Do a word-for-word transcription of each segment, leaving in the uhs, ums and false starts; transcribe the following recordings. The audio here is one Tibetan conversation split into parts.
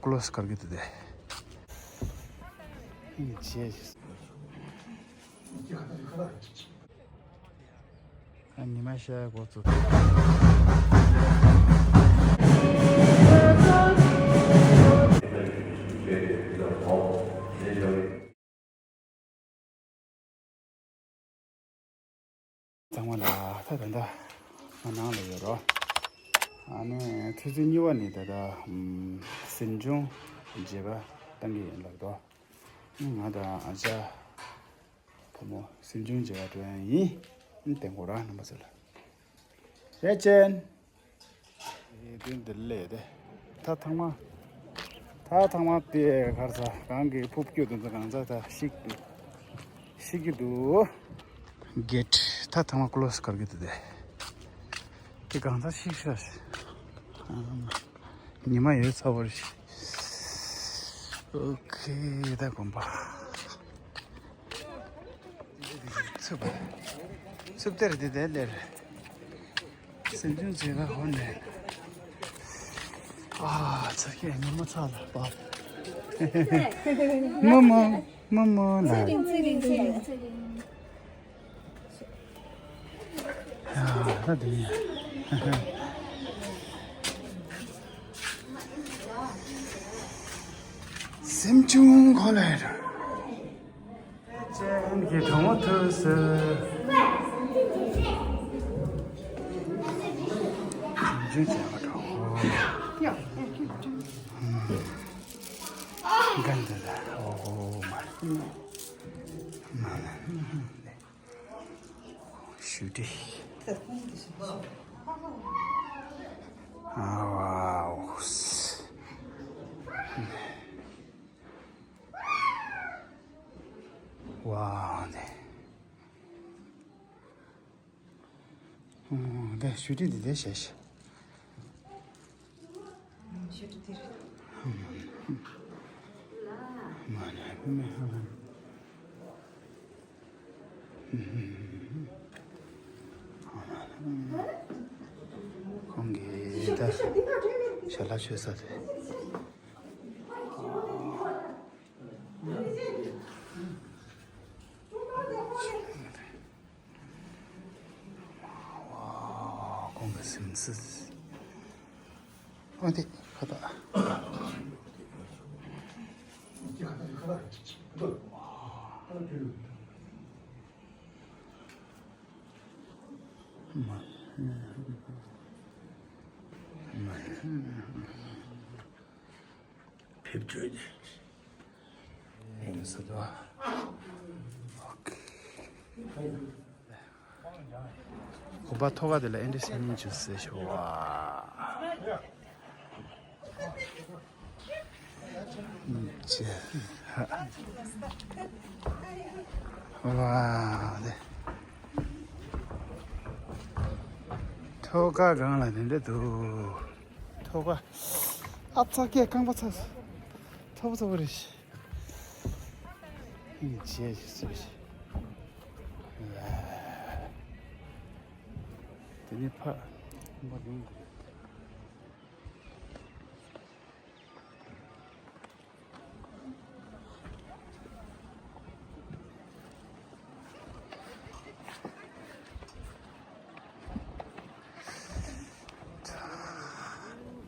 ཀློ་སི་ཀར་གི་དུ་དེ། ཨ་ཉི་མ་ཤར་འགོ་ཚུགས། ཚང་མ་ལ་ད་ད་ད་ང་ནང་ལ་ཡོད་རོ། ཨ་ནི་ཆུ་ཚོད་གཉིས་པ་ནས་ད་ད་གཟིམ་ཆུང་མཇལ་བ་བཏང་གི་ཡིན་ལབ་དོ། ང་དང་ཨ་ཅག་བུ་མོ་གཟིམ་ཆུང་མཇལ་བ་འགྲོ་ཡ་ཡིན། ཏེ་འགོ་ར་རྣམ་པ་ཚོ་ལ། རེ་ཅན། དེ་འདི་ལས་དེ། ད་ཐང་མ། ད་ཐང་མ་དེ་གར་ས་གང་གི་ཕུབ་སྐྱོད་དེ་ཚོ་གང་ས་ད་ཤིག་ཤིག་གི་འདུག་གེད། ད་ཐང་མ་ཀློ་སི་ཀར་གི་འདུག་དེ། དེ་གང་ས་ཤིག་ཤ། ཉི་མ་ཡོད་ཚ་བོར་ཤི། ཨོ་ཁེ་ད་གོམ་པ། ཚུབ་པ། ཚུབ་སྟེར་དེ་དེ་ལེར། སེམས་ཆུང་བྱེད་པ་ཧོན་ནས། ཨ་ཚ་ཁྱེད་ཉི་མ་ཚ་ལ་བབ། མོ་མོ་མོ་མོ་ལ། ཡ་ད་དེ་ཡིན། སེམས་ཆུང་ཁོ་ལ་ར། ཅན་གྱི་གྲོང་མོ་ཐུག་སོང་། ཅན་གྱི་གྲོང་མོ། གན་དེ་ལ་ཨོ་མ་རེད། མ་རེད། ཞུ་ཏི། ཨ་ཝའོ། ཝའོ་ནེ། ཨོ་དེ་ཞུ་ཏི་འདི་དེ་ཞེ་ཞེ། ཞུ་ཏི་དེ་རེད། མ་ནེ་མེ་ཧ་ཧ། ཁོང་གིས་ད་ཞལ་ལག་མཆོད་ས་དེ། ཁོང་གི་སེམས་སུ། ཨ་དེ་ཁ་ད། ཕེབས་བྱོས་ཀྱི། ཡིན་ཟེར་དོ། ཨོ་ཁེ། གོམ་པ་ཐོག་ཁ་དེ་ལ་ཨེ་འདྲ་སེ་ཉིན་བཅུ་ཟེར་ཤོག་ཨ། ཅེ། ཝའོ་དེ། ཐོག་ཁ་སྒང་ལ་དེ་འདྲ་འདུག་ཐོག་ཁ། ཨ་ཚ་ཁྱེད་རྐང་པ་ཚ། ཚ་པོ་ཚ་པོ་རེད། ཨིན་ཇེ་ཞིག་ཟེར་ཞིག་དེ་ནས་ཕ་མ་ལུང་དུ་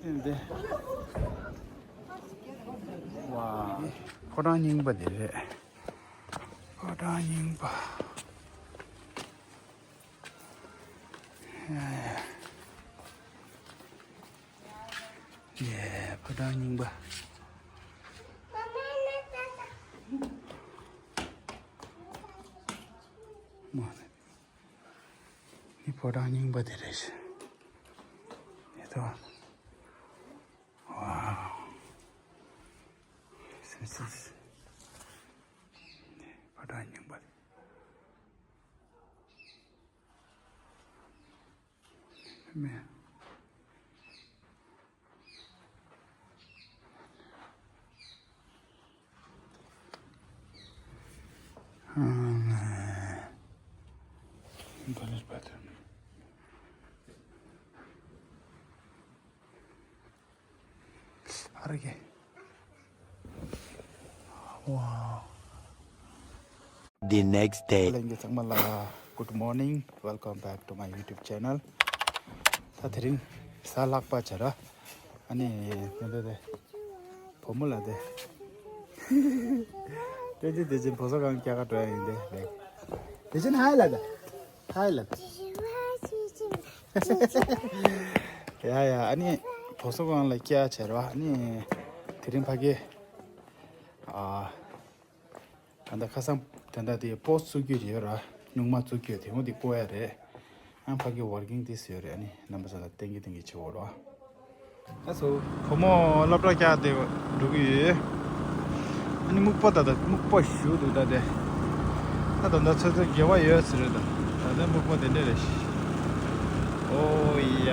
རེད། འདི། ཝ། ཕོ་བྲང་རྙིང་པ་འདི་རེད། ཕོ་བྲང་རྙིང་པ། ཡ་ཡ། ཡེ། ཕོ་བྲང་རྙིང་པ། མ་ནི་ཕོ་བྲང་རྙིང་པ་དེ་རེད། ཡེ་ཐོ། ཝའོ། སི་སི་སི། ཕོ་བྲང་རྙིང་པ་དེ། མེད། ཨ་རེ་གེ། Wow. The next day. ལྷན་རྒྱས་ཚང་མ་ལ་good morning, welcome back to my YouTube channel. ད་དེ་རིང་གཟའ་ལྷག་པ་བྱས་ར། ཨ་ནི་དེ་འདྲ་རེད། བུ་མོ་ལ་དེ། དེ་ཅི་དེ་ཅི་བོ་སོ་གང་སྐྱ་ག་འགྲོ་ཡ་ཡིན་དེ་རེད། དེ་ཅི་ན་ཧའི་ལ་ད། ཧའི་ལ་ད། ཡ་ཡ། ཨ་ནི་བོ་སོ་གང་ལ་སྐྱ་བྱས་ར། ཨ་ནི་དེ་རིང་ཕ་གི། ཨ། ད་ལྟ་ཁ་སང་ད་ལྟ་དེ་པོ་སི་བཙུགས་རྒྱུ་ཡོད་ར། སྨྱུག་མ་བཙུགས་རྒྱུ་དེ་འོ་དེ་བཀོད་ཡ་རེད། ཨ་ཕ་གི་ཝོར་ཀིང་དེ་ཟེར་རེད། ཨ་ནི་རྣམ་པ་ཚོ་ལ་ཏན་གི་ཏན་གི་བྱེད་འོ་ར། ཨ་སོ། བུ་མོ་སློབ་གྲྭ་བསྐྱལ་ཏེ་འགྲོ་གི་ཡོད། ཨ་ནི་སྨུག་པ་ད་ལྟ་སྨུག་པ་ཞུ་འདུག་ད་དེ། ད་ད་ལྟ་ཚོད་ཚོད་དགེ་བ་ཡོད་ཟེར་རེད་ད། ད་ལྟ་སྨུག་པ་དེ་འདྲ་རེད། ཨོ་ཡ།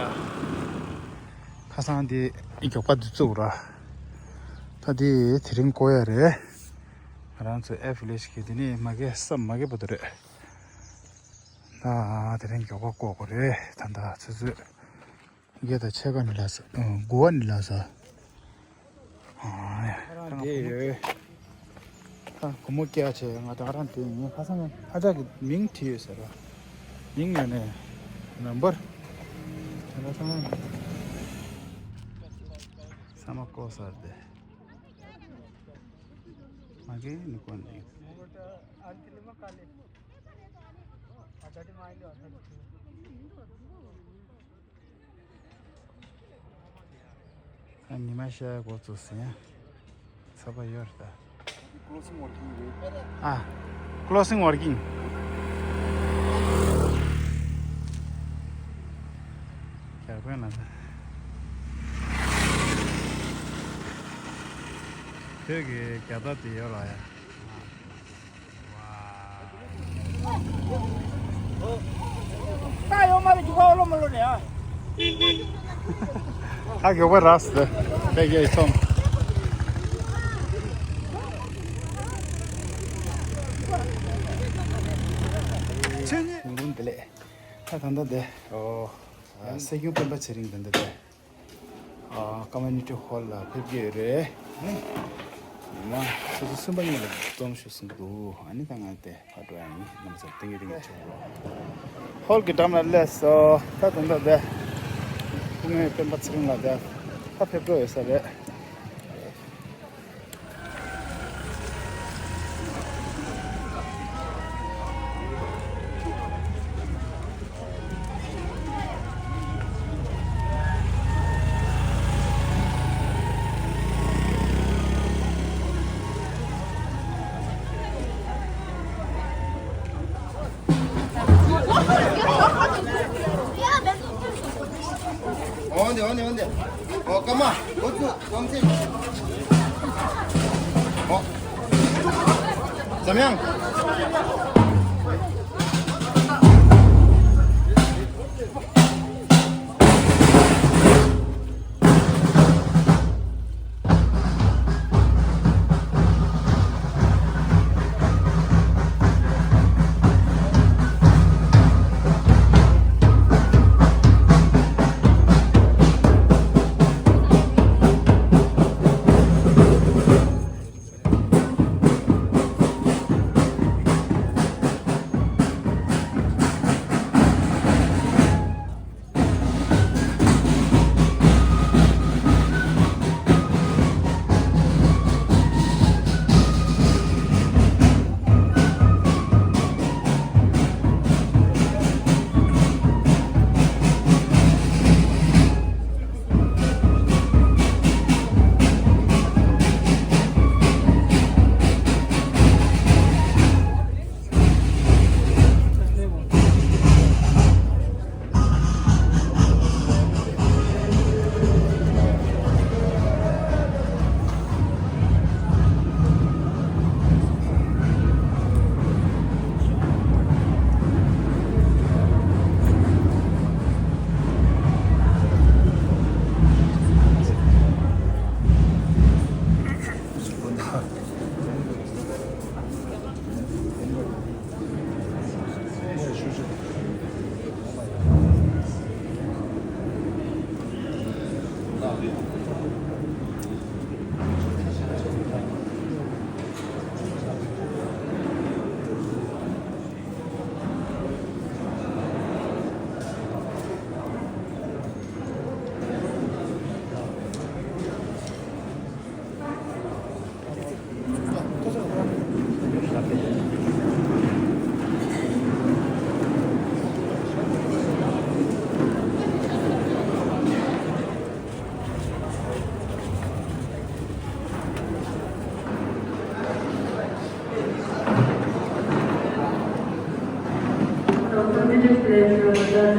ཁ་སང་དེ་མགྱོགས་པ་དུ་བཙུགས་ར། ད་དེ་དེ་རིང་བཀོད་ཡ་རེད། ང་རང་ཚོ་ཨེ་ཕི་ལེ་ཤི་གི་དེ་ནི་མ་གེ་ས་མ་གེ་པོ་དེ་རེད། ད་དེ་རིང་མགྱོགས་པ་བཀོད་དགོས་རེད། ད་ད་ཚོད་ཚོད། དགེ་དང་ཕྱེད་ཀ་ནི་ལ་ས། ཨ། དགུ་བ་ནི་ལ་ས། ཨ། ང་རང་དེ་ཡོད། ད་སྒོར་མོ་བརྒྱ་བྱས། ང་ད་རང་དེ་ཡིན། ཁ་སང་ཨ་ཅག་གི་མིང་བྲིས་ཡོད་ཟེར་ར། མིང་ཡོད་ནས་ནམ་བར། ད་ལྟ་ཚང་མ་ས་མ་བརྐོས་ཚར་ཏེ། མ་གི་ནི་བརྐོས་ནས། ད་ཉི་མ་ཤར་འགོ་བཙུགས་ཟིན། ཚ་པ་ཡོད་རེད་ད། Closing working རེད། ཨ། Closing working། རྒྱ་དཔོན་ལ་ད། བོད་ཀྱི་རྒྱ་རྟགས་དེ་ཡོད་ལ་ཡ། ད་ཡོང་མ་རེད། རྒྱུག་པ་ཨོ་ལོ་མོ་ལོ་ནས་ཨ། ད་མགྱོགས་པ་རག་སོང་། ཕ་གིའི་ཚོང་། ཆོས་ཉིད་ལུང་དེ་ལས། ད་ད་ལྟ་དེ། ཨོ། སྲིད་སྐྱོང་སྤེན་པ་ཚེ་རིང་དེ་འདི་དེ། ཨ། ཀོ་མུ་ནི་ཊི་ཧོལ་ལ་ཕེབས་ཀྱི་ཡོད་རེད། ཨ་ནི། ཡིན་ན་སོ་སོ་སུན་པ་གཉིས་ལ་འཛོམས་ཤོག་གསུང་གི་འདུག་ཨ་ནི་ད་ང་དེ་ཕར་འགྲོ་ཡ་ཡིན། རྣམ་པ་ཚོ་ཏིང་ངེ་ཏིང་ངེ་བྱེད་དགོས། ཧོལ་གྱི་འགྲམ་ལ་སླེབས་སོང་། ད་དེ་འདྲ་དེ། སྐུ་ངོ་སྤེན་པ་ཚེ་རིང་ལགས་དེ་ད་ཕེབས་འགྲོ་ཡོད་ས་རེད། འོན་ཏེ་འོན་ཏེ་འོན་ཏེ། ཨོ་ཀ་མ། ཨོ་ཙུ། ཨོམ་ཙི། ཨོ། ཛམ་ཡང་།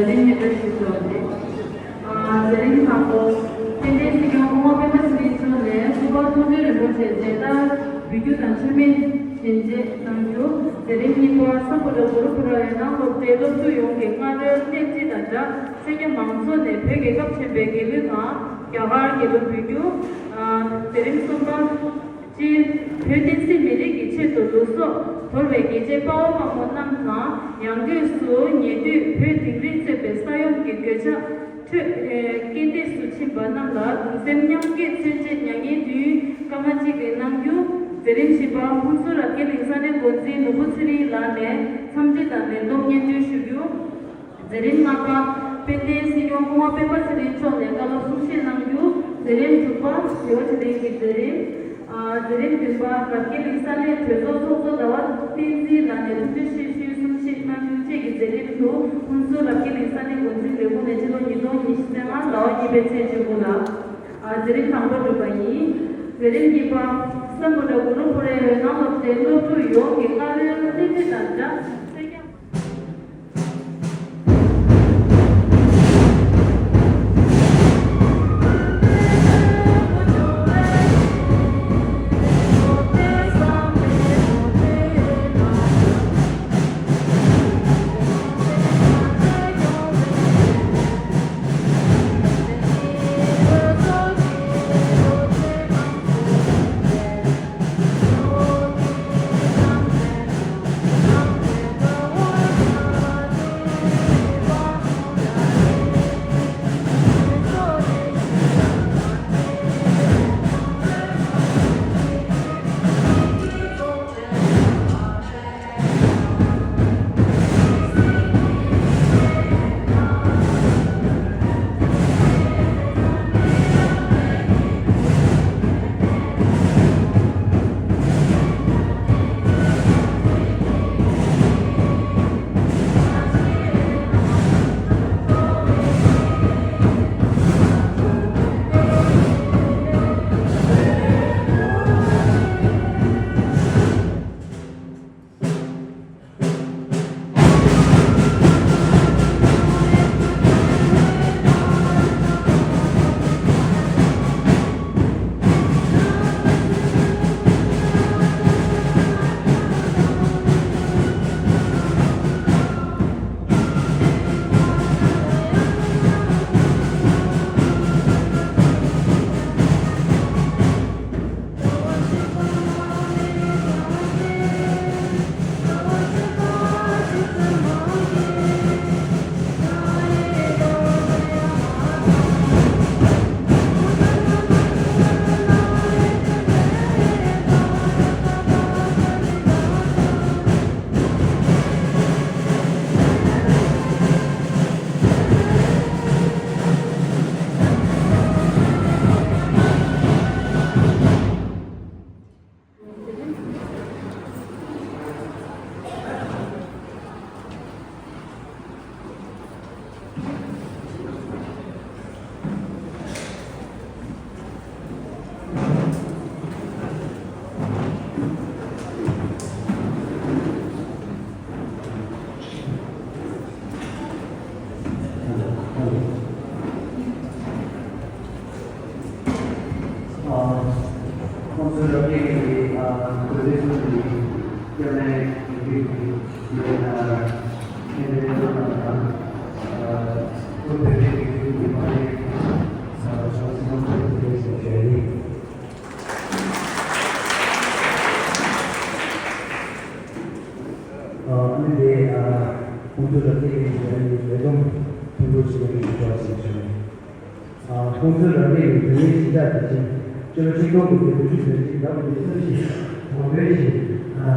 ལིང་ནས་བཀྲ་ཤིས་ཤོག་ཅེས། མཛད་རིམ་དང་པོ། དཔལ་ལྡན་སྲིད་སྐྱོང་སྐུ་ངོ་སྤེན་པ་ཚེ་རིང་མཆོག་ནས་སྐུ་པར་མཐོང་གྲོལ་རིན་པོ་ཆེ་མཇལ་དར་འབུལ་རྒྱུ་དང་མཆོད་མེ་སྦྱིན་བརྗེད་གནང་རྒྱུ། མཛད་རིམ་གཉིས་པ། སམ་བྷོ་ཊ་གུ་རུ་ཀུ་ར་ཡོད་ནང་སློབ་གྲྭའི་སློབ་ཕྲུག་ཡོངས་ཀྱི་སྔ་དྲོའི་སྣེ་ཁྲིད་དང་སྦྲགས། མཚན་སྙན་མང་ཚོགས་ནས་བོད་རྒྱལ་ཁབ་ཆེན་པོའི་རྒྱལ་གླུ་དང་རྒྱ་གར་རྒྱལ་གླུ་འབུལ་རྒྱུ། མཛད་རིམ་གསུམ་པ། སྤྱིར་བོད་བསྟན་སྲིད་མི་རིགས་ཀྱི་ཆེད་དུ་ལུས་སྲོག་དོར་བའི་རྒྱལ་གཅེས་དཔའ་བོ་དཔའ་མོ་རྣམས་དང་། ཡང་སྒོས་སུ་ཉེ་དུས་བོད་དིང་རི་གཙོས་པའི་ས་ཡོམ་གྱི་གོད་ཆག་ཁྲོད་རྐྱེན་འདས་སུ་ཕྱིན་པ་རྣམས་ལ་གདུང་སེམས་མཉམ་སྐྱེད་མཚོན་ཆེད་མྱ་ངན་དུས་ཡུན་སྐར་མ་གཅིག་རིང་གནང་རྒྱུ། མཛད་རིམ་བཞི་པ། ཧུན་སུར་རབ་རྒྱས་གླིང་ས་གནས་འགོ་འཛིན་ནོར་བུ་ཚེ་རིང་ལགས་ནས་འཚམས་འདྲི་དང་ལས་བསྡོམས་སྙན་སྒྲོན་ཞུ་རྒྱུ། མཛད་རིམ་ལྔ་པ། དཔལ་ལྡན་སྲིད་སྐྱོང་སྐུ་ངོ་སྤེན་པ་ཚེ་རིང་མཆོག་ནས་བཀའ་སློབ་གསུང་བཤད་གནང་རྒྱུ། མཛད་རིམ་དྲུག་པ། བདེ་བ་ཆེ་ལྡན་གྱི་མཛད་རིམ། མཛད་རིམ་བདུན་པ། རབ་རྒྱས་གླིང་ས་གནས་གྲོས་ཚོགས་ཚོགས་གཙོ་ཟླ་བ་བསྟན་འཛིན་ལགས་ནས་ཐུགས་རྗེ་ཆེ་ཞུའི་གསུང་བཤད་གནང་རྒྱུ་བཅས་ཀྱི་མཛད་རིམ་དུ། ཧུན་སུར་རབ་རྒྱས་གླིང་ས་གནས་འགོ་འཛིན་ལས་ཁུངས་ནས་སྤྱི་ལོ་ཉིས་སྟོང་ཉི་ཤུ་རྩ་ལྔ་ཟླ་བ་གཉིས་པའི་ཚེས་བཅུ་དགུ་ལ། མཛད་རིམ་དང་པོ་གྲུབ་པ་ཡིན། མཛད་རིམ་གཉིས་པ། སམ་བྷོ་ཊ་གུ་རུ་ཀུ་ར་ཡོད་ནང་སློབ་གྲྭའི་སློབ་ཕྲུག་ཡོངས་ཀྱི་སྔ་དྲོའི་སྣེ་ཁྲིད་དང་སྦྲགས། ཁོང་ཚོའི་རབ་རྒྱས་ཀྱི་གོ་སྒྲིག་ཚོགས་ཀྱི་སྐྱབས་གནས་ཡིན་པའི་ལས་ཁེ་ཕན་ཚོགས་པ་དང་སྐུ་བོད་རིགས་ཀྱི་ཁུལ་གྱི་མ་རེད་ས་ཆ་སི་ནང་ཁུལ་དུ་ཞུ་ཡིན། ཨ་ནི་དེ་ཨ་ཁོང་ཚོའི་ལ་དེ་ཡིན་ཞུ་ཡ་ནི་ལས་བསྡོམས་ཕུལ་དགོས་ཞེས་པའི་གྲོས་ཆོད་ཞིག་བྱུང་། ཨ་ཁོང་ཚོའི་ལ་དེ་ཡིན་བོད་མིའི་གཞིས་ཆགས་དེ་བཞིན་སྤྱི་ལོ་ཆིག་སྟོང་དགུ་བརྒྱ་དགུ་བཅུ་དོན་གཅིག་ཟླ་བ་བདུན་པའི་ཚེས་བཞི་གོང་བོན་ཞིག་ཨ་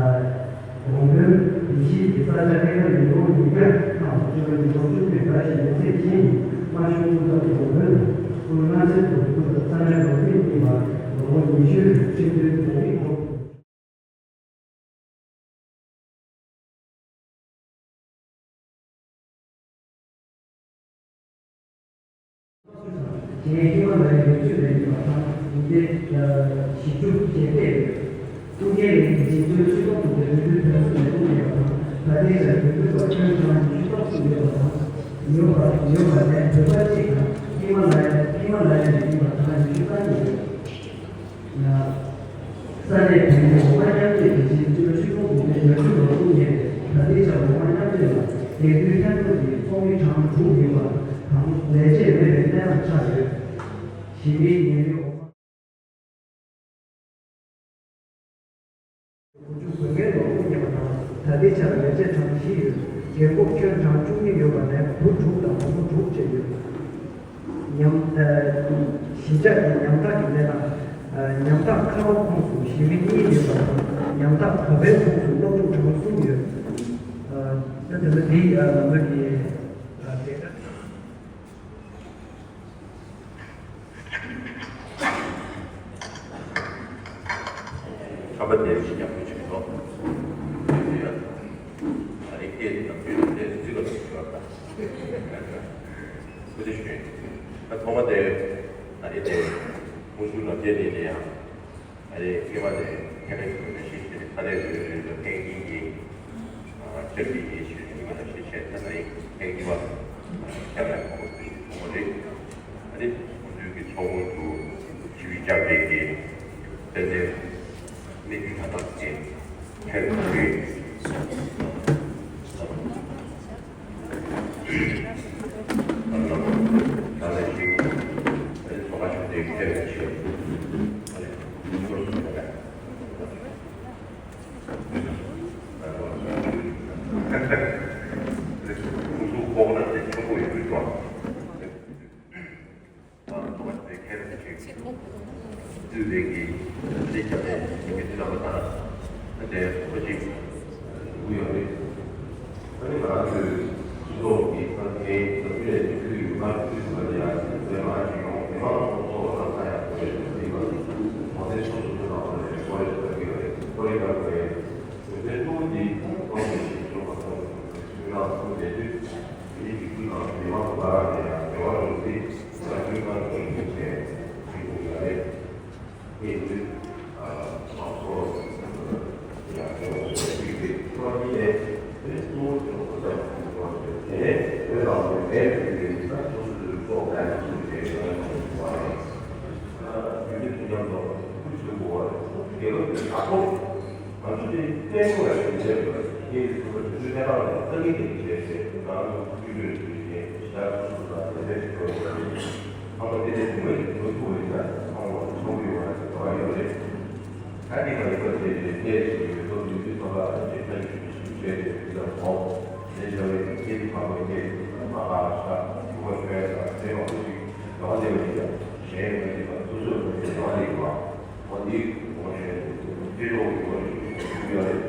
གོང་བོན་དེ་བཞིན་གྱི་ས་ཆ་ལྷན་ཁག་ཡིན་ལོ་ཉིས་བརྒྱ་ཐམ་སྤྱི་ལོ་ཉིས་སྟོང་བཅུ་གཉིས་ཟླ་བཞི་པའི་ཚེས་བཞི་ཉིན་རྨ་ཆུ་ཀུན་བཟང་གོང་བོན་དང་སྐུ་ལྔ་ཚན་དུ་སྐུ་དང་ས་གནས་རང་བཙན་གཉིས་པ་ལོ་ངོ་ཉི་ཤུའི་ཁྲིམས་དོན་ལས་རིགས་ཐོག་རྒྱལ་ཡོངས་ལ་ཡོངས་སུ་ལེན་པ་དང་ཉིན་ཏེ་ཞིབ་འཇུག་བྱས་ཏེ། ཀུན་མཁྱེན་ལས་ཀྱི་སྦྱིན་སྲེག་ཆིག་སྟོང་དགུ་བརྒྱ་བདུན་ཅུ་དོན་གསུམ་ལས་ཁུངས་ཡོད་པ་དང་། ད་ལྟའི་ཆར་དགུན་དུས་པ་ཁྱོན་གྲངས་ཉི་ཤུ་རྩ་གསུམ་ཡོད་པ་དང་། ཉོ་བ་ཉོ་བ་ནས་བོད་པ་གཅིག་དང་ཧི་མ་ལ་ཡ་ཧི་མ་ལ་ཡ་ནས་ཡིན་པ་དང་ཉི་ཤུ་རྩ་གཉིས་ཡོད། ཡང་། ས་གནས་བོད་མིའི་འོག་མ་མཉམ་འབྲེལ་དེ་བཞིན་སྤྱི་ལོ་ཆིག་སྟོང་དགུ་བརྒྱ་ཉེར་དྲུག་ལོར་དབུ་བརྙེས་ཏེ་ད་ལྟའི་ཆར་འོག་མ་མཉམ་འབྲེལ་ལ་འདེམས་ཐོན་ཐད་གཏོང་གི་ཚོགས་མི་གྲངས་དྲུག་ཡིན་པ་དང་ལས་བྱེད་མེད་པའི་གནས་སྟངས་ཆགས་ཡོད། གཞི་མིའི་ཉེན་ཡོད་འོག་མ། དགུ་བཅུ་གོ་ལྔའི་ལོར་དབུ་བརྙེས་པ་དང་ད་ལྟའི་ཆར་ལས་བྱེད་གྲངས་བཞི་ཡོད། རྒན་འཁོགས་ཁྱོན་གྲངས་བཅུ་གཉིས་ཡོད་པ་ནས་བུ་དྲུག་དང་བུ་མོ་དྲུག་བཅས་ཡོད། ཉམ། ཨ། གཞིས་ཆགས་ཀྱི་ཉམ་ཐག་གི་གནས་སྟངས། ཨ། ཉམ་ཐག་ཁ་ལོ་ཁོངས་སུ་གཞིས་མི་གཉིས་ཡོད་པ་དང་ཉམ་ཐག་ག་པའི་ཁོངས་སུ་སློབ་ཕྲུག་གྲངས་གསུམ་ཡོད། ཨ། ད་དེ་ནི་འདི། ཨ། ང་ཚོ་གི། ཨ། ཌེ་ཊ། ཁམས་པ་དེ་བཞིན་ཡག་པོ་བྱུང་སོང་། ཨ་རིག་སྐད་དང་བོད་སྐད་རྩིས་པ་དང་ཞོར་དང་། ཁུ་ཚེ་ཞུ། ད་ཐོག་མ་དེ་ཨ་རི་དེ་ཧུན་སུར་ལབ་དེ་ནས་ཡང་། ཨ་རི་སྐྱེས་པ་དེ་ཁེ་ལེགས་སུ་ནས་ཤེས་ཤེས་ནས་ཁ་ལས་རེ་རེ་ལ་ཕན་གྱི་ཡིན། ཨ། ཁྱེད་ཀྱི་ཡིན་ཞེས་ནས་མ་ལ་ཤེས་བྱས་ད་ནི་ཕན་གྱི་བ། ཁྱེད་ལ་ཁོང་ཚོས་ཐུགས་མ་རེད། ཨ་རི་ཁོང་ཚོའི་གི་ཚོགས་དཔོན་དུ་ཞི་བའི་སྐྱབས་རེ་གི་ཏན་ཏན་གནས་ཚུལ་ད་ལྟ་དེ་ཁྱེད་ཀྱི་རེད། བཙུགས་པའི་གི་ལས་བྱ་བའི་གི་མི་ཚོ་རྣམ་པ་དང་དེ་འདྲའི་བ་ཅིག་འདུག་ཡོད་རེད། ཨ་ནི་ང་རང་ཚོའི་སྤྱི་ཚོགས་ཀྱི་ས་ཁེལ་ས་ཁུལ་ནས་སྤྱི་འཐུས་ཡོད་མཁན་ཚོས་ཟེར་བ་དེ་ཡང་དེ་ཚོའི་ང་ཚོའི་ཡོང་མི་མང་ཚོ་ཚོ་ལ་ས་ཡང་དེ་འདྲའི་ཚོ་འདི་བ་གོང་ཚད་ཆུང་དུ་ཐོན་ནའང་རེད། ཁོ་རེ་ཟེར་གི་ཡོད་རེད། ཁོ་རེ་ལྟར་རེད། དོན་ཚན་དྲུག་འདི་གོང་དུ་ཞིག་བྱུང་བ་སོང་ཚུལ་ནང་གསུངས་པའི་དུས། དེའི་གི་ཁུལ་དང་མི་མང་གི་བར་ལ་ཡང་འབྲེལ་བ་ཡོད་ཚེ་ང་ཚོའི་ཁ་ནས་ཐུགས་ཆེན་བྱེད་དགོས་ཀྱི་རེད། དེ་ཡིན་དུས། ཨ། མང་ཚོགས་ཡང་འབྲེལ་བ་ཡོད་པའི་ཚོགས་གཉིས་ནས་དེ་གཙོ་བོ་དེ་ཁོ་ཚོ་ཡང་ཁོ་ཚོ་དེ་ནས་བོད་ནང་དུ་མེད་པའི་དུས་ཡིན་ན་སོ་སོ་ཚོའི་ཚོགས་ལ་ཡང་ཚུགས་ཏེ་ཡོད་པ་རེད། ཨ། རྒྱུན་མཐུད་དུ་མཉམ་དུ་ཁུར་ཚུད་དགོས་པ་རེད། དེ་ལོ་དེ་ད་ཐོག་ང་ཚོ་དེ་བཙན་པོ་ཡང་ཞིག་བྱས་པ་དེ་ཚོ་དུས་ཚོད་ཐད་ཀར་ལ་ལྟ་གི་དེ་བྱས་ཏེ་ང་ཚོ་དུས་ཚོད་དུས་ནས་ཞག་སོ་སོ་ལ་དེ་འདྲ་ཞིག་འགྲོ་དགོས་རེད། ཨ་མ་དེ་ནས་དུས་ཚོད་དུས་ཚོད་ཡིན་ན་ཨ་མ་ཚོང་གི་ཡོད་རེད་ཟེར་བ་ཡོད་རེད། ད་དེ་ག་ཡིན་པ་དེ་ནས་སྐད་ཞིག་ཡོད་དོ་དུས་ཚོད་ཐད་ཀར་ལ་ཅིག་ལྟ་ཞིག་ཞིག་བྱས་ཏེ་དུས་ལ་ཐོག་ལས་བྱ་བའི་སྐད་དུ་མ་དགོས་སྐད་མ་ཁག་ཤག་ཞུ་བ་ཤོད་ཡ་དང་དེ་མང་པོ་ཞིག་ཡོང་བ་དེ་བ་ཡིན་ཡང་གཞན་མི་འདི་དང་སོ་སོའི་ངོས་ནས་ཡོང་བ་དེ་ཡིན་པ། འོ་འདི་ངོ་ཤེས་སྤྱི་ཚོགས་ཀྱི་ངོ་ཤེས་ཤུགས་ཡོད་རེད།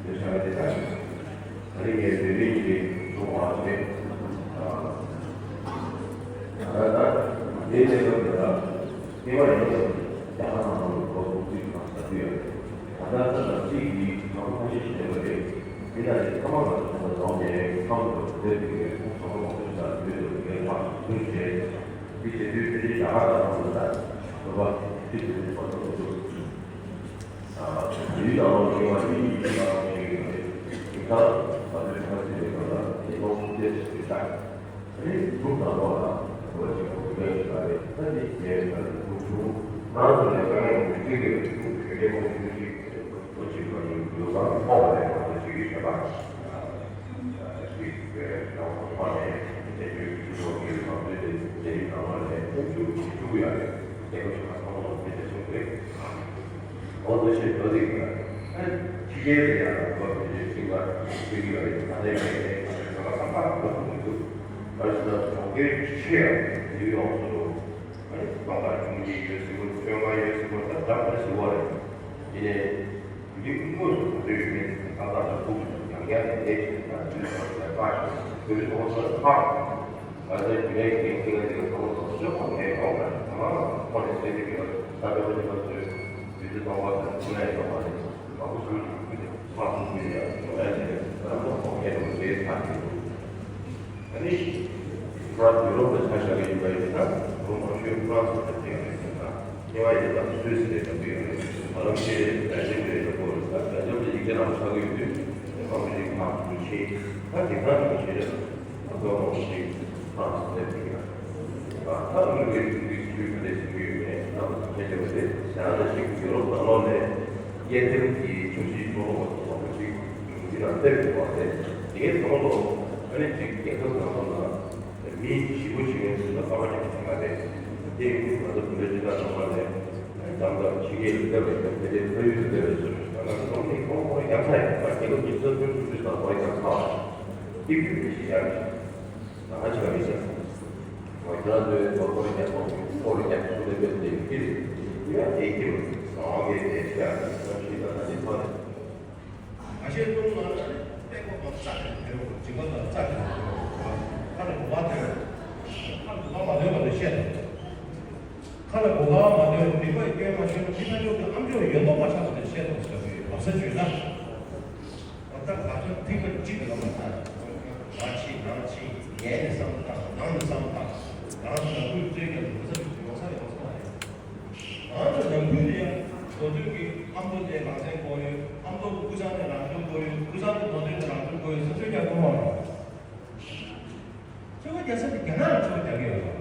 དེ་ཆ་དེ་ལྟར་ད་རེས་ངས་བོད་མི་གཉིས་ཀྱི་གསུང་བ་བྱས། ད་ད་དེའི་གནས་སྐབས་འདི་ལ་སྐྱེས་པ་ཡིན་ན་རྒྱ་གར་ནང་ལ་ལོ་དྲུག་ཅུ་གང་ཟ་རྒྱུ་ཡོད་རེད། ད་ལྟ་ས་དང་གཅིག་གིས་ང་ཚོ་ཐམས་ཅད་ཤེས་པ་རེད། མི་ལ་ཡི་ཐ་མག་ལ་སོང་བ་ལོང་ནས་ཁམས་དུ་བསྡད་པའི་ཁོང་ཚོ་མང་པོ་ཞིག་ལ་བོད་དུ་ངའི་ཕ་ཞིག་བྱས། འདི་བྱེད་དུས་དེ་རིང་རྒྱ་གར་དང་ལ་བོད་པ་ཁྲིད་དུ་བ་ཐོབ་ཐུབ། ཡུལ་དང་ལོ་རྒྱུས་པ་ཡུལ་ཡུལ་གྱི་ལ་ལོ་ཞིག་ཡོད་རེད། དེང་སང་ང་ཚོའི་ཁ་ཆེ་བའི་སྐབས་ལ་ཉེན་རྟོག་ཁུངས་སྐྱེལ་ཞིག་ཡོད་ཤག་དེ་ནས་འབྲུག་ནང་ལོགས་ལ་བོད་ཅིག་གོ་སྐལ་ཞིག་ལ་རེད། ད་ནི་ངའི་ཁ་ལ་འབྲུག་བྱུང་། ང་ཚོ་ནས་དཀའ་ངལ་མང་པོ་ཞིག་འཕྲད་ཀྱི་རེད། འབྲུག་གི་རྒྱལ་ཁབ་ཆུང་ཆུང་ཞིག་རེད། བོད་ཅིག་ལ་ཡོད་ཡོད་ཙང་ཐོག་ལ་རེད། ང་ཚོ་ཅིག་གི་ཞལ་པར་ཞིག་རེད། ཡང་ཐོག་ནས་དེ་བོད་ཀྱི་སྤྱི་ཚོགས་ཀྱི་ལམ་སྟོན་དེ་རྒྱ་ཡིག་ནང་ལ་ནས་ཁོང་ཚོས་ཞུ་གི་ཡོད་རེད། རྒྱལ་ཁབ་ཞིག་ལ་ཐོག་ནས་དེ་འདྲ་བྱུང་རེད། འོ་དེ་བཞིན་འགྲོ་དེ་གི་ཨ་ཕྱི་རྒྱལ་ལ་ཡང་རིག་པ་བེད་སྤྱོད་ཤིང་ག་ཤིང་གི་ཡོད་རེད། ད་ལྟའི་ངས་ནས་ང་ཚོའི་བོད་པ་ཚང་མ་རིག་པ་མཐོང་གི་འདུག་ག་རེ་ཟེར་ན་གྲོང་ཁྱེར་ཆེ་ཡང་ནིའུ་ཡོག་སོགས་ཨ་ནི་གྲོང་རྡལ་ཆུང་ཆུང་ཡོད་སྲིད་པ། སྟོན་ཁ་ཡོད་སྲིད་པ། ད་འདྲ་མི་འདྲ་ཟེར་བ་རེད། ཡིན་ནའི་འདི་དངོས་སུ་གོ་ཐོས་ཡོད་མེད་ཏག་ཏག་ལ་ཐུག་ཡང་ཡང་ནས་ནས་ཀྱི་ད་དུས་ཚོད་ལ་ལྟ་ཞིང་བོད་མི་ཚོ་ཚོ་ལ་ཕར། ང་ཚོའི་རྒྱུན་ལས་ཀྱི་འགན་འཁྱེར་མཁན་དེ་གའི་ཚོགས་པ་ཚོ་ཤོག་ཁག་ནས་ཡོང་བ་རེད། ང་ཁོ་ནས་བཤད་ཀྱི་ཡོད། ད་ལྟ་བུ་ནི་ང་ཚོའི་དུས་ཚོད་གཏོང་བ་དང་ཁོ་ནས་ཡོང་བ་རེད། མང་པོ་ཞིག་གིས་ཁུལ་དེ་མ་ཐུག་ཁུལ་ཡང་ཡོང་ཡ་དེ་རང་ཚོ་ཁོང་ཁྱེད་རང་བྱས་ཚར་གྱི་འདུག་ཨ་ནི་ཧྥ་རན་སི་ཡུ་རོབ་ལ་ཆ་བཞག་གི་ཡིན་པ་ཡིན་ན་ལོ་མང་ཤོས་ཧྥ་རན་སི་ལ་བསྡད་ཡོད་ཟེར་ན། ཉེ་བ་ཡིན་ན་སུད་སི་རེད་འགྲོ་གི་ཡོད་རེད། ང་རང་ཚོའི་བོད་ལྗོངས་རེད་འགྲོ་གི་རེད། ད་བོད་ལྗོངས་ལ་ཡིག་ཆ་ནང་ལ་ཆགས་ཀྱི་ཡོད་དུས་མང་པོ་ཞིག་ཕར་འགྲོ་ཆེ། ད་དེང་སང་གི་ཆེ་རེད། ད་མང་པོ་ཞིག་ ཨ་ནི་ད་ལྟ་མི་རིགས་ཀྱི་ཆོས་ཀྱི་ལས་ཞུ་གི་ཡོད་མེད་ད་ལྟ་ཐམས་ཅད་བྱས་པ་རེད། ཡང་ན་ཞིག་ཡོ་རོབ་ནང་ལོགས་ནས་གཡས་འཐེན་གྱི་ཕྱོགས་བཞི་ཕྱོགས་ལོགས་པ་ཚོ་ལ་ཅིག་ཡོང་གི་ན་སྟེར་དགོས་པ་རེད། དེའི་ཐོག་ལ་ཨ་ནི་ཅིག་རྒྱལ་ཁབ་ནང་ལོགས་ན་མི་ཞི་བོ་ཞིག་ཡོད་ཚུལ་ལ་ཁ་པར་ཀྱང་བྱེད་མ་རེད། དེ་ཡིན་དུས་ང་ཚོ་བོད་པའི་སྤྱི་ཚོགས་ནང་ལ་ནས་འཛམ་ཐང་ཕྱི་རྒྱལ་དུ་བསྡད་པའི་དེ་འདྲའི་ཕ་ཡུལ་དུ་བསྡད་པའི་སོ་སོའི་ད་ང་ཚོ་ནང་མི་ཁོང་ཁོང་ཡག་ཐག་ཡག་ཐག་རྒྱལ་ཁབ་ཀྱི་རྩ་དོན་སྲུང་སྐྱོབ་དང་བ་ཡག་ཐག་ཏིག་ཏིག་རེ་ཞིག་ཡག་ད་ང་ཆ་རེ་ཞིག་ང་ཁྱེད་རང་ཚོའི་ཐོག་ཁོ་རེ་རྒྱག་ཐོག་ཁོ་རེ་རྒྱག་ཐོག་ལས་པའི་དེ་ཡིན་དེ་རེད། ཡ་དེ་ཁྱེད་རང་གི་དེ་ཤ་ཡག་ཐག་ཞིག་ད་ང་ཚོའི་ཐག་རེད། ང་ཤེས་སྟོང་ལ་ནི་སྟེང་པ་དང་རྩ་ཆེན་པོ་ཡོད། མཇིང་པ་དང་རྩ་ཆེན་པོ་ཡོད། ཁ་ལ་གོ་བ་དོན། ཁ་ལ་གོ་བ་མ་དོན་པ་ལ་བཤད་དང་། ཁ་ལ་གོ་བ་མ་དོན་མི་པ་སྐྱོན་མ་ཤེས་ན་མི་ཁ་ཉོག་གི་ཨམ་ཅོག་ཡོད་མདོག་མ་ཆགས་པ་དེ་བཤད་དང་ཟེར་བའི་བབ་ས་བརྗོད་ན། འོ་ད་ག་ཚོད་ཐིག་པ་གཅིག་གི་ལམ་ལ་ད་ང་ཕྱིན་ནང་ཕྱིན་ངས་ནི་བསམ་བཏང་ནང་ནི་བསམ་བཏང་ནང་ནང་ཁུལ་རྩོད་རྒྱབ་ཡོང་ས་ཡོང་ས་ཡོང་ས་མ་རེད། ང་ཚོ་ནང་ཁུལ་དུ་ཡང་མདོ་སྟོད་ཀྱི་ཨ་མདོ་དེ་རང་བཙན་དགོས་ཡོད། ཨ་མདོ་ཀུ་ཤང་དེ་རང་སྐྱོང་དགོས་ཡོད། ཀུ་ཤང་དེ་མདོ་སྟོད་དེ་རང་སྐྱོང་དགོས་ཡོད་ཟེར་ཚོད་རྒྱག་གི་མ་རེད། ཚོད་རྒྱག་ས་དེ་རྒྱ་ནག་ལ་ཚོད་རྒྱག་གི་ཡོད་རེད།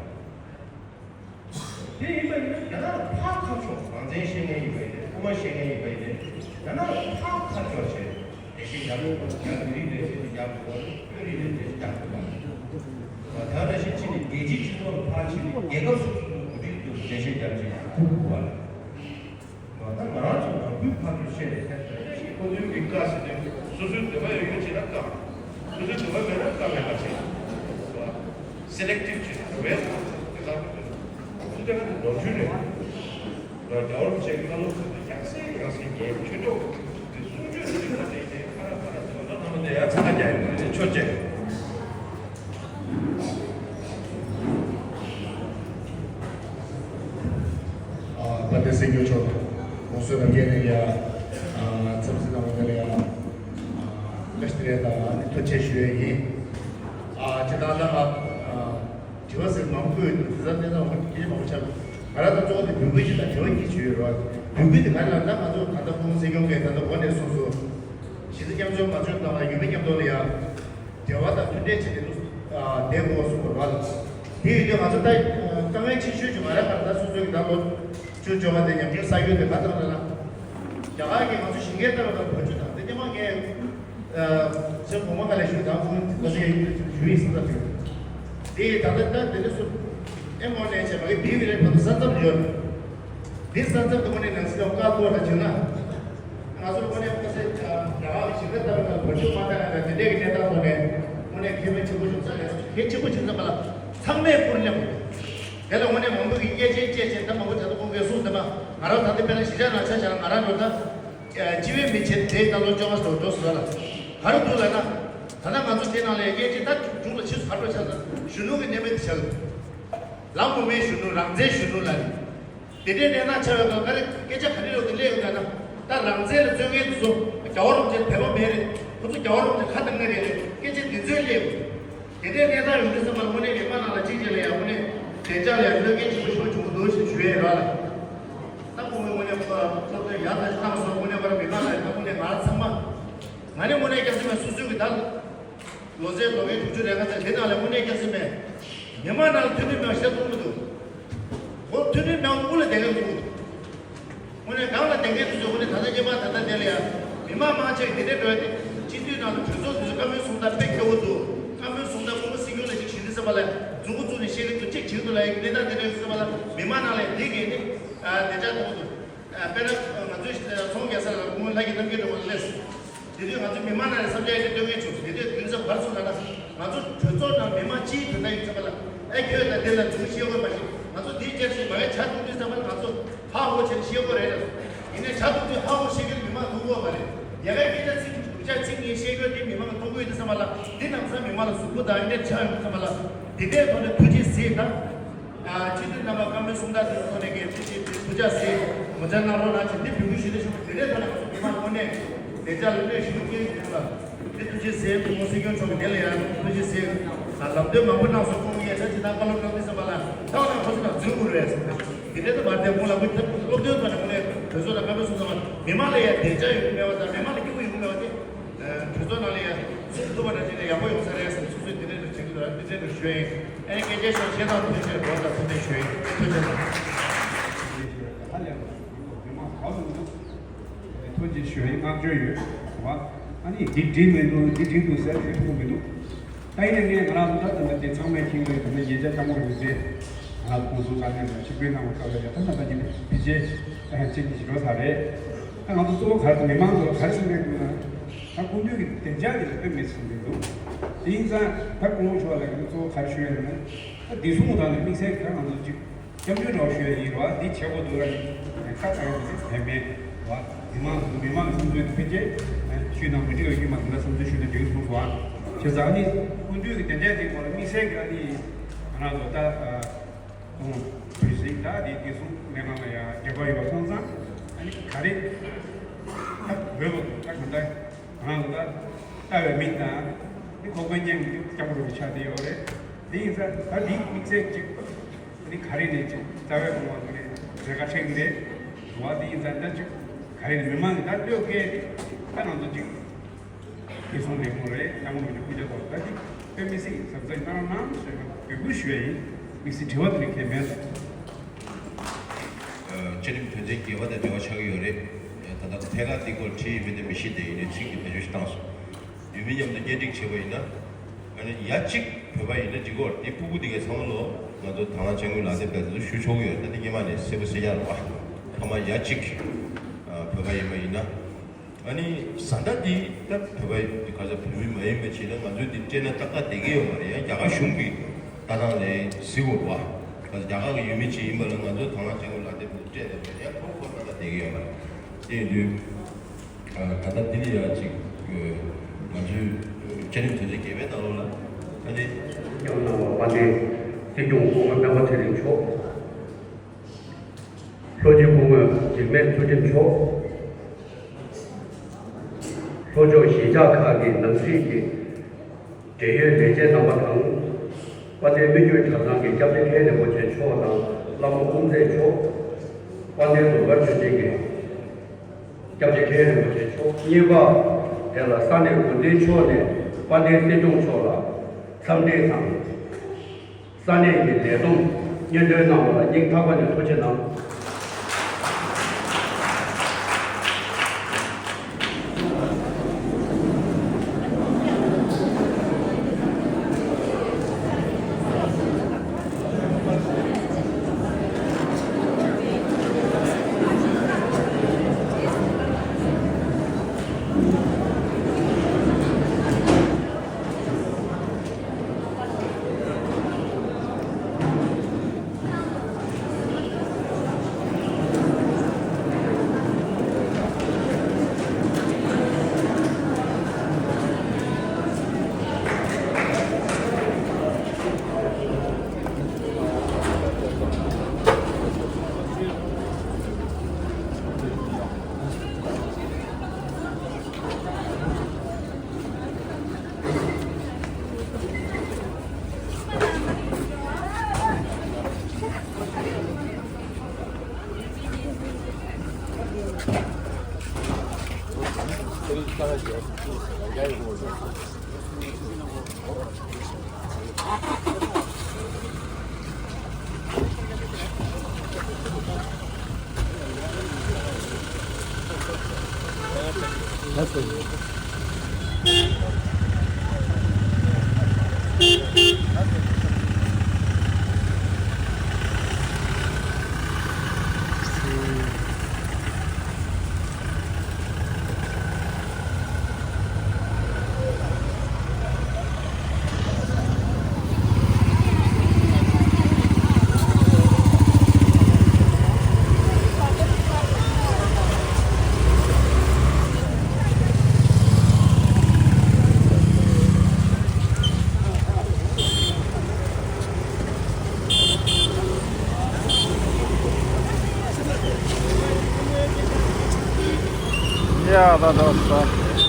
དེ་ཡིན་པ་ཡིན་ན་རྒྱ་ནག་ལ་ཕར་ཁ་ཕྱོགས་རང་བཙན་བཤད་མཁན་ཡིན་པ་ཡིན་ཏེ་དབུ་མ་བཤད་མཁན་ཡིན་པ་ཡིན་ཏེ་རྒྱ་ནག་ལ་ཕར་ཁ་ཕྱོགས་བྱས། དེ་བཞིན་རྒྱ་མི་རྒྱ་མི་རིགས་ལས་བྱེད་རྒྱ་མི་བོད་རིགས་ལས་བྱེད་རྒྱ་མི་བ་དེ་ནང་བཞིན་ཕྱིན་ནས་རྒྱལ་སྤྱིའི་སྤྱི་ཚོགས་ལ་ཕར་ཕྱིན་ནས་རྒྱལ་ཁབ་སོ་སོ་གི་འགོ་ཁྲིད་དུ་འགྲེལ་བཤད་རྒྱབ་ཅིང་ཐུག་དགོས་པ་རེད། ད་ང་རང་ཚོ་ནང་ཁུལ་ཕར་ཚུར་བཤད་ནས་ཁོ་ཚོའི་མི་དགའ་ཟེར་ནས་སོ་སོའི་འདོད་པ་ཡོད་ཡོད་བྱས་ན་བཀག་སོ་སོའི་འདོད་པ་མེད་ན་བཀག་མེད་པ་བྱས། སེ་ལེག་ཊིབ་བྱས་ནས་འགྲོ་བའི་ཐོག་དེ་ལྟར་དུ་ཚུལ་ལྡན་ནོར་འཁྲུལ་རེད། རྒྱལ་བ་རིན་པོ་ཆེའི་བཀའ་སློབ་ཟེར་ཏེ་ཡང་སེ་ཡང་སེ་ངས་ཆོས་གྲོགས་ཀྱི་གསུང་ཆོས་ཟེར་ཏེ་ཁ་ར་ཁ་ར་ཟེར་བ་ད་ཐ་མ་དེ་ཡང་ཚ་རྒྱ་ཡོད་པ་རེད། ཆོས་བཅས། དཔལ་ལྡན་སྲིད་སྐྱོང་མཆོག་གོང་ས་རབ་རྒྱས་ལ་ཡ། ཚབ་སྲིད་གནང་བ་ལ་ཡ། བཀྲ་ཤིས་བདེ་ལེགས་དང་ཐུགས་རྗེ་ཆེ་ཞུ་ཡས་ཡིན། ཨ་ཅི་ད་ལྟ་ང་དྲི་བ་ཟེར་མང་པོ་ཡོད་འདུག་དེ་ཚོ་དེ་ཚོ་ཧོན་སྐད་མང་པོ་ཆགས། ང་རང་ད་གཙོ་བོ་དེ་འབོད་སྐུལ་ཞིག་དང་དྲི་བ་གཉིས་ཞུ་ཡོད་རེད། འབོད་སྐུལ་དེ་ག་རེ་ལབ་ན་ང་ཚོ་ད་ལྟ་སྐུ་ངོ་སྲིད་སྐྱོང་གིས་ད་ལྟ་འགོ་ནས་བཟུང་སོ། གཞི་རྩ་མཉམ་འཇོག་མ་འཇོག་དང་ཡུལ་མི་མཉམ་དུ་ལ་ཡ། འབྲེལ་བ་དང་མཐུན་འབྲེལ་བྱས་ནས་འདུག་ཨ་བསྡད་དགོས་གསུངས་པ་རེད་བ། དེ་ཡིན་དུས་ང་ཚོ་ད་དཀའ་ངལ་ཆེ་ཤོས་ཀྱི་ང་རང་ག་རེ་ད་སོ་སོའི་གི་ད་ལོ་བཅུ་བཅོ་ལྔ་དེ་ཉམས་མྱོང་བསགས་རྒྱུ་དེ་ག་ལྟར་ལབ་ན། རྒྱ་གར་གྱིས་ང་ཚོ་ཞིང་ཁའི་ལྟ་བའི་ཁར་བེད་སྤྱོད་དང་དེ་སྔོན་མ་ངས་ཨ་ཚེ་གོང་མ་ག་ལས་ཞུས་དང་ཁོང་ཁ་སང་ཞུས་ཡིན་ཞུས་ཡིན་བསམ་ས་དུས། དེ་ད་ལྟ་ད་དེ་འདྲ་སུ་ཨེ་མོ་ནས་བྱས་མ་གི་བིའུ་ལས་ཕར་ཚུར་ས་མཚམས་ཡོད། དེ་ས་མཚམས་དེ་དངོས་གནས་ནང་སྲིད་ཀྱི་བཀའ་བསྡུར་དང་བྱུང་ན། ང་ཚོ་དངོས་གནས་ཁ་སང་རྒྱ་གར་གྱི་ཞིང་ཁ་ལྟ་བུའི་ནང་བེད་སྤྱོད་མ་བཏང་ཡ་དང་དེ་འདྲས་ཀྱི་གནས་སྟངས་ཐོག་ནས་དངོས་གནས་ཁེ་ཕན་ཆེན་པོ་བྱུང་ས་རེད། གལ་ཆེན་པོ་བྱུང་ས་མ་ལ་ཚང་མས་སྐུར་སླེབས་དགོས། དེ་ལ་དངོས་གནས་མང་པོ་གིས་བརྙས་བཅོས་བཅས་བྱས་ད་མང་པོ་ད་ལྟ་ཁོང་གིས་གསུངས་ཟིན་པ་ང་རང་ད་ལྟ་དཔེར་ན་གཞིས་ཆགས་ནང་ཆ་བཞག་ན་ང་རང་འགྲོ་ད། སྤྱི་བའི་མི་བྱེད་དེ་ད་ལོ་བཅོ་ལྔ་སོ་འགྲོ་སོང་ལ། ག་རེ་འདུག་ལབ་ན། ད་ལྟ་ང་ཚོ་དེ་ནང་ལ་བརྙས་བཅོས་ད་མཇུག་ལ་ཕྱིས་སུ་ག་རེ་ཆགས་ན་གཞོན་ནུ་གི་གནས་མལ་དེ་ཆགས། ལམ་མུ་མེད་གཞོན་ནུ་རང་བཙན་གཞོན་ནུ་ལབ་ནས། དེ་འདྲའི་གནས་སྟངས་ཆགས་ཡོད་ཀྱང་ག་རེ་སྐད་ཆ་ག་རེ་ལོག་དེ་སླེབས་ཡོད་ཀྱང་ན། ད་རང་བཙན་ལ་རྩོད་མཁན་དེ་ཚོ་རྒྱལ་བ་རིན་པོ་ཆེ་དད་པ་མེད་རེད། ཁོ་ཚོ་རྒྱལ་བ་རིན་པོ་ཆེ་ཁ་བཏང་མཁན་རེད་རེད། སྐད་ཆ་འདི་ཚོའི་སླེབས་ཡོད། དེ་འདྲའི་གནས་སྟངས་ཡོང་དུས་ཙམ་པ་ལ་དངོས་གནས་མི་མང་ནང་ལ་གཅིག་གཅིག་ལ་ཡང་དངོས་གནས་བདེ་འཇགས་ལ་ཡང་གནོད་སྐྱོན་ཆེན་པོ་ཞེ་པོ་བྱུང་གི་འདུག་ཞེས་ཞུ་ཡས་ར་ལ། ད་ཁོང་གིས་དངོས་གནས་ཁོ་སློབ་སྟོན་ཡག་ཐག་ཆོད་གནང་སོང་། དངོས་གནས་མ་ར་མི་མང་ལ་ཡང་ད་དངོས་གནས་ང་རང་ཚང་མ། ང་ནི་དངོས་གནས་སྐྱག་རྫུན་མེད་སོ་སོའི་གི་ད། ལོ་ཚད་ལོ་ངའི་དྲུག་ཅུ་རེ་ལྔ་ཚད་དེ་དག་ལ་དངོས་གནས་སྐྱག་རྫུན་མེད། མི་མང་ནང་ལ་མཐུན་སྒྲིལ་མེད་པ་ཞེ་དྲག་མཐོང་གི་འདུག་ཁོ་མཐུན་སྒྲིལ་མེད་པ་དབུ་ལ་བསྡད་མཁན་འདུག་དངོས་གནས་སྒང་ལ་བསྡད་མཁན་དེ་ཚོ་དངོས་གནས་ད་ལྟ་སྐྱེས་པ་ད་ལྟ་དེ་ལ་ཡང་མི་མང་མང་ཆེ་གི་དེ་འདྲའི་འགྲོ་ཡ་དེ་སྤྱི་འཐུས་ནང་ལ་གྲོས་ཚོགས་དེ་ཚོ་བཀའ་མོལ་གསུང་སྟངས་དཔེ་སྐྱོ་བོ་འདུག་བཀའ་མོལ་གསུང་སྟངས་སྐུ་ངོ་སྲིད་སྐྱོང་ལ་ཅིག་ཞུ་དུས་ཙམ་པ་ལ་མཛུབ་གུ་བཙུགས་ནས་བཤད་ཀྱི་འདུག་གཅིག་བྱེད་ཀྱི་འདུག་ལབ་ཡ་གི་གནས་སྟངས་དེ་འདྲ་ཡོད་ཙམ་པ་ལ་མི་མང་ནང་ལ་དེ་གས་ནི་བདེ་འཇགས་མཐོང་གི་འདུག་དཔེར་ན་ང་ཚོའི་ཚོང་རྒྱག་ས་ལ་སྐུ་ངོ་ལྷ་སྐྱིད་རྣམ་རྒྱལ་སྒྲོལ་མ་སླེབས། དེ་དུས་ང་ཚོ་མི་མང་ནང་ནས་བསམ་འཆར་ཡང་སྟོན་མཁན་བྱུང་། དེ་དུས་དུས་ཚོད་བར་སོང་ན་ན་ང་ཚོ་གྲོས་ཚོགས་ནང་མི་མང་སྤྱིའི་དོན་དག་ཡིན་ཙམ་པ་ལ་ཨེ་ཁྱོད་ད་དེ་ལ་འཛུལ་ཤེས་དགོས་མ་ཤེས། ང་ཚོ་འདིའི་རྒྱབ་ཞིག་མ་གའི་ཆ་གཏུག་དུས་ཙམ་པ་ལ་ང་ཚོ་ཧ་གོ་བྱས་ཤེས་དགོས་རེད། ཡིན་ནའི་ཆ་གཏུག་དུས་ཧ་གོ་ཤེས་མཁན་མི་མང་མཐོང་གི་ཡོད་མ་རེད། ཡ་གའི་སྐད་ཆ་ཚིག་དྲུག་ཆ་ཚིག་གཉིས་བཤད་དགོས་དེ་མི་མང་མཐོང་གི་ཡོད་དུས་ཙམ་པ་ལ་འདི་ནམ་སང་མི་མང་ལ་གཟུགས་པོ་དང་འདི་འདྲ་ཆགས་ཡོང་དུས་ཙམ་པ་ལ་དེ་འདྲའི་ཐོག་ནས་ཐུགས་རྗེ་གཟིགས་དང་། སྤྱི་འཐུས་རྣམ་པ་བཀའ་མོལ་གསུང་སྟངས་དེ་ཚོ་ནས་ཀྱི་ཐུགས་རྗེ་ཆེ་ཐུགས་རྗེ་ཆེ་ངོ་མཚར་གནང་རོགས་གནང་ཅིག་འདི་འབོད་སྐུལ་ཞུ་དེ་ཞུ་དེ་རེད། ད་ནང་མི་མང་དངོས་གནས་བདེ་འཇགས་ལ་གནོད་ཞུ་སྐྱེལ་གྱི་ཡོད་ལ། འདི་ཐུགས་རྗེ་ཆེ་སྐུ་ངོ་སྲིད་སྐྱོང་མཆོག་གི་དེ་ལ་ཡང་ཐུགས་རྗེ་ཆེ། ལམ་སྟོན་མང་པོ་གནང་སོང་། ཁོང་གིས་ཡ་ཆ་ཅི་ད་བཀའ་སློབ་གནང་དུས་ཙམ་པ་ལ་ད་ནང་ཁོ་ཚོ་ནང་འཛུལ་དགོས་རེད་ཟེར་ནས་དེ་འདྲའི་ད་མ་བདེ་ཁོང་ལ་མི་ཐབས་སློབ་སྟོན་ཐོག་ནས་དངོས་གནས་གྲོས་ཚོགས་ལ་བཀའ་མོལ་གསུང་ཙམ་པ་མི་མང་ལ་ཡ་བདེ་འཇགས་ཡོང་གི་མེད་པ་དང་མི་མང་ལ་སྐྱིད་པོ་ཡོང་གི་མེད་པ་དེ་གྲོས་ཚོགས་ནང་ལ་ཡ་གསུང་ཐུབ་པ་འདྲ་བྱས་ནས་ཡག་པོ་ཡོང་ས་རེད་ཟེར་ནས་སོ་སོས་དེ་འདྲའི་འདྲ་བྱེད་ཀྱི་འདུག་ར། དེ་འདྲའི་འདྲ་ཞུ་ཡ་ཡིན། ཨེ་སྐད་ཆ་ཤོད་བཤད་སྟངས་ཐུགས་རྗེ་ཆེ། འགྲོ་དང་ཐུགས་རྗེ་ཆེ། ཐུགས་རྗེ་ཆེ། ཧ་ལས་པ་མི་མང་གང་མང་ཐུགས་རྗེ་ཆེ། བསྔགས་བརྗོད་ཡོད་བ། ཨ་ནི་འདི་འགྲིག་མི་འདུག་འདི་འགྲིག་འདུག་ཟེར་དེ་ཐུག་མི་འདུག་ད་ཡིན་ན་ངས་ང་རང་ཚོ་ད་ད་ལྟ་དེ་ཚང་མས་མཁྱེན་གྱི་ཡོད། ད་ལྟ་ཉེ་ཆར་སྐྱབས་མགོན་རིན་པོ་ཆེ་ང་རང་ཚོ་ཁོང་ཚོ་དཀའ་ལས་ལ་ཆིབས་བསྒྱུར་གནང་བ་སྐབས་ལ་ཡ་ད་ད་ལྟ་ཉིན་ཕལ་ཆེར་ཕལ་ཆེར་གཉིས་ཤིག་འགྲོ་ཚར་རེད། ད་ང་ཚོ་གཙོ་བོ་ག་རེ་མི་མང་ཚོ་ག་རེ་གསུང་གི་འདུག་ན། ད་སྐུ་མདུན་གྱི་བདེ་འཇགས་དེ་ལ་དཔེ་མི་སྲིད་འདུག་དེ་ཡིན་ཙང་ད་སྐུ་ངོ་མཆོག་ལ་ང་ཚོ་གཙོ་བོ་ག་རེ་ཞུ་ཡ་ཡིན་ན། ད་བདེ་སྲུང་དང་ནི་དམིགས་བསལ་གྱི་ད་ང་ཚོ་གཅིག་སྐྱབས་འཇུག་འདྲ་བོ་ཞུ་ཡ་ཡིན་རེད་བ། འདི་བྱེད་དགོས་འདུག་ལ་ནི་ཁ་ཚ་ཡ་ཟིག་བས་མེད་བ། མི་མང་མི་མང་གི་བསམ་ཚུལ་དེ་ཕལ་ཆེར་ཆོས་དང་མི་འགྲིག་པ་ཡོད་མ་རེད། ད་བསམ་ཚུལ་ཞུས་ན་འགྲིག་གསུངས་སོང་བ། བྱས་ཙང་ནི་སྐུ་མདུན་གྱི་བདེ་འཇགས་དེའི་སྐོར་ལ་དམིགས་བསལ་གྱི་ཨ་ནི་ང་རང་ཚོ་ད་ཨ་དུང་བོད་སྲིད་ད་དེ་བདེ་སྲུང་ལྷན་ཁང་ལ་ཡང་འབྲེལ་བ་ཡོད་པ་སོང་ཙང་ཨ་ནི་ག་རེ་ད་འོས་པ་ད་གང་ལྟར་ང་རང་ཚོ་ད་ལྟ་བའི་མི་དང་ནི་ཁོག་པའི་གཉེན་གྱི་སྐྱབས་མགོན་རུ་ཆགས་བསྡད་ཡོད་རེད། དེ་ཡིན་ཙང་ད་དེ་དམིགས་བསལ་གཅིག་ཨ་ནི་ག་རེ་ནས་ཅིག་རྩ་བའི་དགོངས་པ་དེ་ནས་རེ་ཁ་ཁྲེགས་ཀྱི་རེད་བ། དེ་ཡིན་ཙང་ད་ཅིག་ག་རེ་ནས་མི་མང་གི་ད་བློས་འགེལ་ཏེ་ད་ང་ཚོ་ཅིག་བདེ་སྲུང་ལས་ཁུངས་རེད། སྐྱབས་མགོན་རིན་པོ་ཆེའི་སྐུ་ཕྱྭ་ཐོག་ད་ཅིག་དཔེ་མི་སྲིད་གཟབ་གཟབ་གནང་རོགས་གནང་ཞེས་འབོད་སྐུལ་ཞུ་ཡ་ཡིན། དམིགས་བསལ་དྲི་བ་དེ་ནས་གལ་མེད་ལ། བཅའ་ཁྲིམས་དོན་ཚན་བརྒྱད་པ་དང་འབྲེལ་བ་ཆགས་ཀྱི་ཡོད་རེད། ད་ལྟ་ཐད་ཀར་འདི་སྐོར་བྲིས་ཡིན་མིན་དེ་མི་ཤེས། དེ་ཡིན་ནའི་ཚིག་འདི་བེད་སྤྱོད་ཞིག་བཏང་སོང་། ཡུལ་མི་མཉམ་དུ་གཉེན་སྒྲིག་བྱས་པ་ཡིན་ན། ཨ་ནི་ཡ་གཅིག་བོད་པ་ཡིན་ན་འགྲིག་གོ། དེ་ཕྲུ་གུ་འདི་གའི་ཚང་མ་ལོ་ང་ཚོ་དང་བླངས་བྱ་དངུལ་ལག་དེབ་དེ་ཚོ་ཞུ་ཆོག་གི་ཡོད། ད་འདི་སྔོན་མ་ནས་གསལ་པོ་གསལ་རྐྱང་རེད་བ། ཕ་མ་ཡ་གཅིག་བོད་པ་ཡིན་པ་ཡིན་ན། ཨ་ནི་བཟའ་ཟླ་འདི་ད་བོད་པ་ཡིན་ག་ཚོད་བོད་མི་མ་ཡིན་པ་བྱས་ན་ང་ཚོས་འདི་སྤྲད་ན་ཏག་ཏག་བསྡད་ཀྱི་ཡོད་མ་རེད། ཡང་རྒྱ་གར་གཞུང་གི་ལྟ་སྟངས་ལས་གཟིགས་དགོས་རེད་བ། ག་ཚོད་རྒྱ་གར་གྱི་ཡུལ་མི་ཅིག་ཡིན་པ་ལ་ང་ཚོ་དང་བླངས་བྱ་དངུལ་ལག་དེབ་འདི་སྤྲད་ཡོད་མ་རེད། ཡང་ཁོ་ཁོ་ཏག་ཏག་བསྡད་ཀྱི་ཡོད་མ་རེད། དེ་ཡིན་དུས། ད་ལྟ་ལྡི་ལི་ཡ་གཅིག་ང་ཚོའི་བཅའ་ཁྲིམས་དོན་ཚན་བརྒྱད་པའི་ནང་ལོགས་ལ་ད་ནི། སྐྱབས་གནང་བ་དཔལ་ལྡན་སྲིད་སྐྱོང་སྐུ་ངོ་སྤེན་པ་ཚེ་རིང་མཆོག་ལྷོ་སྤྱི་སྐུ་ངོ་འཇིགས་མེད་ཚུལ་ཁྲིམས་མཆོག་ལྷོ་ཕྱོགས་གཞིས་ཆགས་ཁག་གི་ནང་སྲིད་ཀྱི་འབྲེལ་ཡོད་ལས་བྱེད་རྣམ་པ་དང་། དཔལ་ལྡན་སྨན་རྒྱུད་གྲྭ་ཚང་གི་སྐྱབས་རྗེ་མཁན་རིན་པོ་ཆེ་མཆོག་དང་བླ་མ་དབུ་མཛད་མཆོག་དཔལ་ལྡན་ཟུར་མཁར་ཆོས་རྗེ་གི་སྐྱབས་རྗེ་མཁན་རིན་པོ་ཆེ་མཆོག་གཉིས་པ། དེ་ལ་ས་གནས་འགོ་འཛིན་མཆོག་ནས་དཔལ་ལྡན་སྲིད་སྐྱོང་མཆོག་ལ་འཚམས་འདྲི་དང་། ས་གནས་ཀྱི་ལས་བསྡོམས་སྙན་སྒྲོན་གནང་བ་ལ་སྙིང་ཐག་པ་ནས་ཐུགས་རྗེ་གནང་། ཡ་ད་ད་ད།